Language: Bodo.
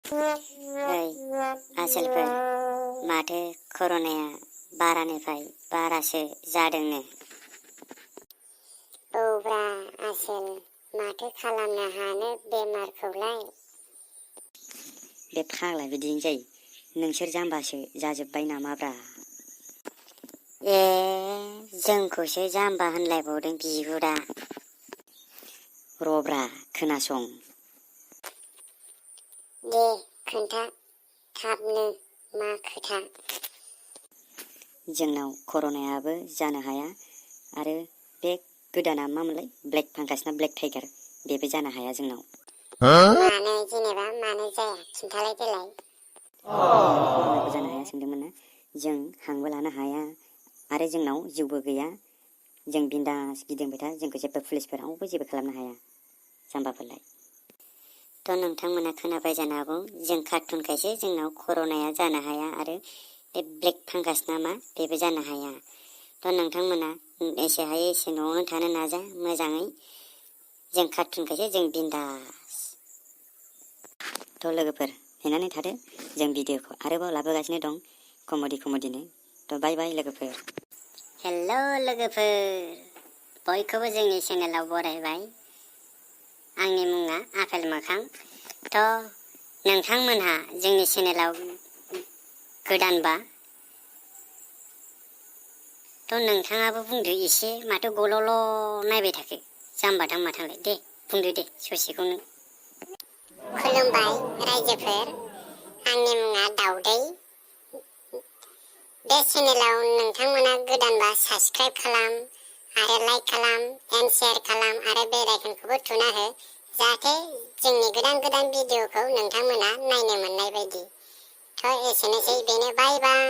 ओइ आसोलफोर, माथो कर'नाया बारानिफ्राय बारासो जादोंनो। औब्रा आसोल, माथो खालामनो हानो बेमारखौलाय। बे फाग्ला बिदिनो जायो, नोंसोर जाम्बासो जाजोब्बाय नामाब्रा? ए जोंखौसो जाम्बा होनलायबावदों बिगुरा। रब्रा खोनासं। दे खोन्था थाबनो मा खोथा। जोंनाव कर'नायाबो जानो हाया आरो बे गोदाना मामोनलाय ब्लेक फांगास ना ब्लेक टाइगार बेबो जानो हाया जोंनाव। मानो जेनेबा मानो जाया खिन्थालाय देलाय। कर'नाखौ जानो हाया सोंदोंमोन ना? जों हांबो लानो हाया आरो जोंनाव जिउबो गैया। जों बिन्दास गिदिंबाय था, जोंखौ जेबो पुलिसफोर रावबो जेबो खालामनो हाया। जाम्बाफोरलाय। थ' नोंथांमोना खोनाबाय जानो हागौ, जों कार्टुनखायसो जोंनाव कर'नाया जानो हाया आरो बे ब्लेक फांगास नामा बेबो जानो हाया। थ' नोंथांमोना एसे हायो एसे न'आवनो थानो नाजा मोजाङै। जों कार्टुनखायसो जों बिन्दास। थ' लोगोफोर नेनानै थादो, जों भिडिअखौ आरोबाव लाबोगासिनो दं कमेडिनो। थ' बाय बाय लोगोफोर। हेल' लोगोफोर, बयखौबो जोंनि चेनेलाव बरायबाय। आंनि मुङा आपेल मोखां। थ' नोंथांमोनहा जोंनि चेनेलाव गोदानबा थ' नोंथाङाबो बुंदो एसे, माथो गल'ल' नायबाय थाखो जाम्बा दाम्बाथांलाय। दे बुंदो दे ससेखौनो। खुलुमबाय रायजोफोर, आंनि मुङा दाउदै। बे चेनेलाव नोंथांमोना गोदानबा साबस्क्राइब खालाम आरो लाइक खालाम एन्ड शेयार खालाम आरो बेल आइकनखौबो थुना हो, जाहाथे जोंनि गोदान भिडिअखौ नोंथांमोना नायनो मोननाय बायदि। थ' एसेनोसै, बेनो बाय बाय।